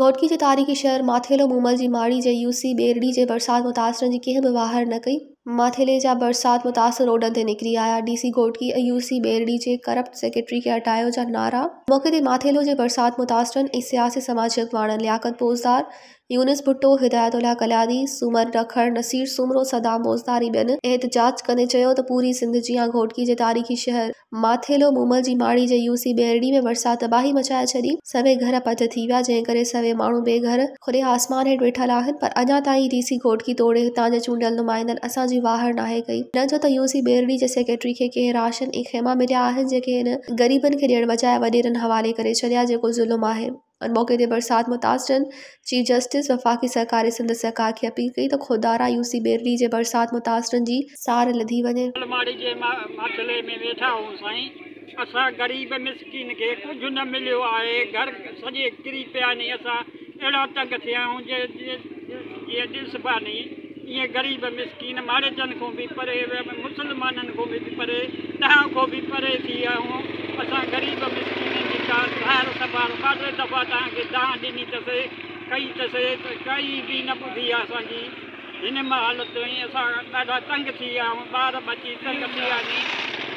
گهوٽڪي جي تاريخي شهر ماٿيلو مومل جي ماڙي جي يو سي ٻيرڙي جي برسات متاثرن جي ڪنهن به واهر نه ڪئي. ماٿيلي جا برسات متاثر روڊن تي نڪري آيا، ڊي سي گهوٽڪي ۽ يو سي ٻيرڙي جي ڪرپٽ سيڪريٽري کي هٽايو جا نعرا. موقعي تي ماٿيلو جي برسات متاثرن ۽ سياسي سماجي اڳواڻن لياقت بوزدار، يونس ڀٽو، هدايت الله ڪلياري، سومر رکڙ، نصير سومرو، صدام بوزدار ۽ ٻين احتجاج ڪندي چيو ته پوري سنڌ جيان گهوٽڪي جي تاريخي شهر ماٿيلو مومل جي ماڙي جي يو سي ٻيرڙي ۾ برسات تباهي مچائي ڇڏي، سوين گهر پٽ ٿي ويا جنهن ڪري سوين ماڻهو بي گهر کلي آسمان هيٺ ويٺل آهن پر اڃا تائين ڊي سي گهوٽڪي توڙي هتان جي چونڊيل نمائندن اسان جي واهر ناهي ڪئي نه جو ته يو سي ٻيرڙي جي سيڪريٽري کي ڪنهن راشن ۽ خيما مليا آهن جيڪي هن غريبن کي ڏيڻ بجاء وڏيرن حوالي ڪري ڇڏيا جيڪو ظلم آهي. ان موقعي تي برسات متاثرن چيف جسٽس، وفاقي سرڪار ۽ سنڌ سرڪار کي اپيل ڪئي ته خدارا يو سي ٻيرڙي جي برسات متاثرن جي سار لڌي وڃي. ماڙي جي ماٿيلي ۾ ويٺا آهيون سائين اسان غريب مسڪين کي ڪجهه نه مليو آهي گهر سڄي ڪري پيا ني اسان اهڙا تنگ ٿيا آهيون جيئن ڏسبا ني ايئن غريب مسڪين ماڙيچن کان به پري مسلمانن کان به پري تهان کان به پري ٿي ويا آهيون اسان غريب مسڪينن جي ڪا سار سنڀال ٻه ٽي دفعا توهان کي دانهن ڏني ته سي ڪئي ته سي ته ڪائي به نه ٻڌي آهي اسان جي هن مهل تائين اسان ڏاڍا تنگ ٿي ويا آهيون ٻار ٻچي تنگ ٿي ويا ني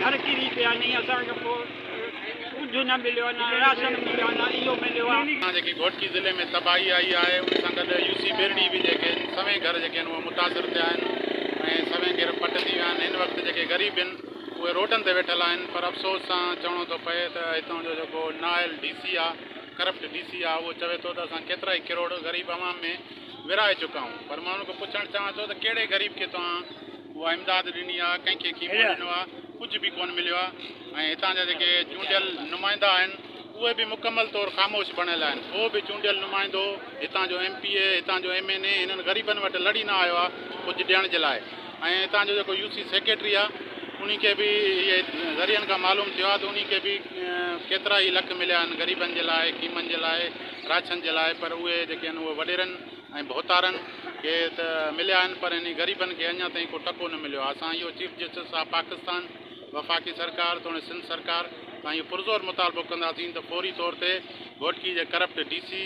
گهر ڪري پيا ني اسان کي پوء ڪجهه نه مليو نه راشن مليو نه اهو مليو آ. سان جيڪي گهوٽڪي ضلعي ۾ تباهي آئي آهي ان سان گڏ يو سي ٻيرڙي به جيڪي سوين گهر جيڪي آهن اهي متاثر ٿيا آهن ۽ سوين گهر پٽ ٿي ويا آهن هن وقت جيڪي غريب آهن اهي روڊن تي ويٺل آهن پر افسوس سان چوڻو ٿو پئي ته هتان جو جيڪو نااهل ڊي سي آ ڪرپٽ ڊي سي آ اهو چوي ٿو ته اسان ڪيترائي ڪروڙ غريب عوام ۾ ورهائي چڪا آهيون پر مان ان کي پڇڻ چاهيان ٿو ته ڪهڙي غريب کي توهان اها امداد ڏني آ ڪنهن کي خيمو ڏنو آ ڪجهه به ڪونه مليو آ ۽ هتان جا جيڪي چونڊيل نمائندا آهن اهي به مڪمل طور خاموش بڻيل آهن ڪو به چونڊيل نمائندو هتان جو ايم پي اي هتان جو ايم اين اي هنن غريبن وٽ لڙي نه آيو آهي ڪجهه ڏيڻ جي لاء ۽ هتان جو جيڪو يو سي سيڪريٽري آهي انهي کي به اهي ذريعن کان معلوم ٿيو آهي ته انهي کي به ڪيترا ئي لک مليا آهن غريبن جي لاء خيمن جي لاء راشن جي لاء پر اهي جيڪي آهن اهي وڏيرن ۽ ڀوتارن کي ته مليا آهن پر انهي غريبن کي اڃا تائين ڪو ٽڪو نه مليو آهي اسان اهو چيف جسٽس آف پاڪستان وفاقي سرڪار توڻي سنڌ سرڪار کان اهو پرزور مطالبو ڪنداسين ته فوري طور تي گهوٽڪي جي ڪرپٽ ڊي سي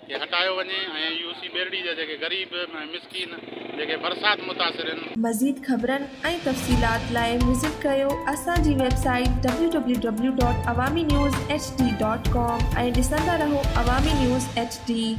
کي هٽايو وڃي ۽ يو سي ٻيرڙي جا جيڪي غريب ۽ مسڪين جيڪي برسات متاثر آهن. مزيد خبرن ۽ تفصيلات لاء وزٽ ڪريو اسان جي website W W W dot Awami news H D dot com ۽ ڏسندا رهو عوامي نيوز ايڇ ڊي.